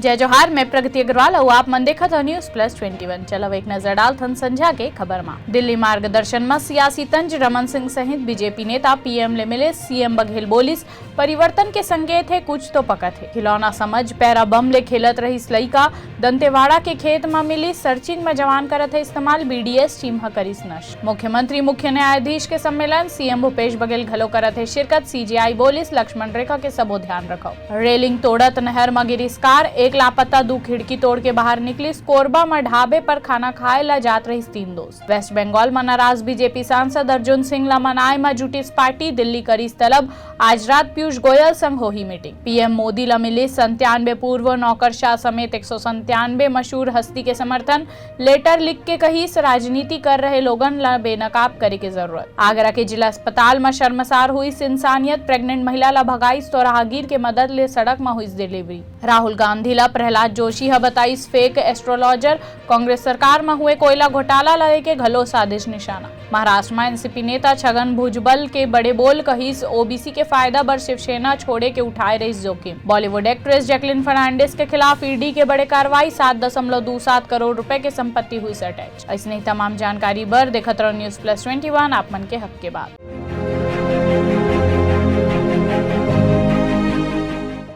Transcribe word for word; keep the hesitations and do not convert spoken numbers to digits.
जय जोहार, मैं प्रगति अग्रवाल अउ आप मन देखत हो News Plus Twenty One। चलव एक नजर डालथन संझा के खबर मा। दिल्ली मार्गदर्शन मा सियासी तंज, रमन सिंह सहित बीजेपी नेता पीएम ले मिले, सीएम बघेल बोलिस, परिवर्तन के संकेत हे, कुछ तो पकत हे। खिलौना समझ पैरा बम ले खेलत रहिस लइका, दंतेवाड़ा के खेत म मिली, सर्चिंग म जवान करत हे इस्तेमाल, बीडीएस टीम ह करिस नष्ट। मुख्यमंत्री मुख्य न्यायाधीश के सम्मेलन, सीएम भूपेश बघेल घलो करत हे शिरकत, सीजेआई बोलिस लक्ष्मण रेखा के सबो ध्यान रखव। रेलिंग तोड़त नहर म गिरिस कार, एक लापता, दू खिड़की तोड़ के बाहर निकलिस, कोरबा म ढाबे पर खाना खाए ला जात रहिस तीन दोस्त। वेस्ट बंगाल म नाराज बीजेपी सांसद अर्जुन सिंह ला मनाए म जुटिस पार्टी, दिल्ली करिस तलब, आज रात पीयूष गोयल संग होही मीटिंग। पीएम मोदी ला मिलिस संतानवे पूर्व नौकरशाह समेत एक सौ संतानवे मशहूर हस्ती के समर्थन। लेटर लिख के कहिस, राजनीति कर रहे लोगन ला बेनकाब करे के जरूरत। आगरा के जिला अस्पताल म शर्मसार हुइस इंसानियत, प्रेग्नेंट महिला ला भगाइस तो राहगीर के मदद ले सड़क म हुइस डिलीवरी। राहुल गांधी ला प्रहलाद जोशी ह बताइस फेक एस्ट्रोलॉजर, कांग्रेस सरकार म हुए कोयला घोटाला ल लेके घलो साधिस निशाना। महाराष्ट्र म एनसीपी नेता छगन भुजबल के बड़े बोल, कहिस ओबीसी के फायदा बर शिवसेना छोड़े के उठाए रहिस जोखिम। बॉलीवुड एक्ट्रेस जैकलिन फर्नांडिस के खिलाफ ईडी के बड़े कार्रवाई, सात दशमलव दू सात करोड़ रुपए के संपत्ति हुई अटैच। अइसने ही तमाम जानकारी बर देखत रहो News Plus Twenty One, आप मन के हक के बात।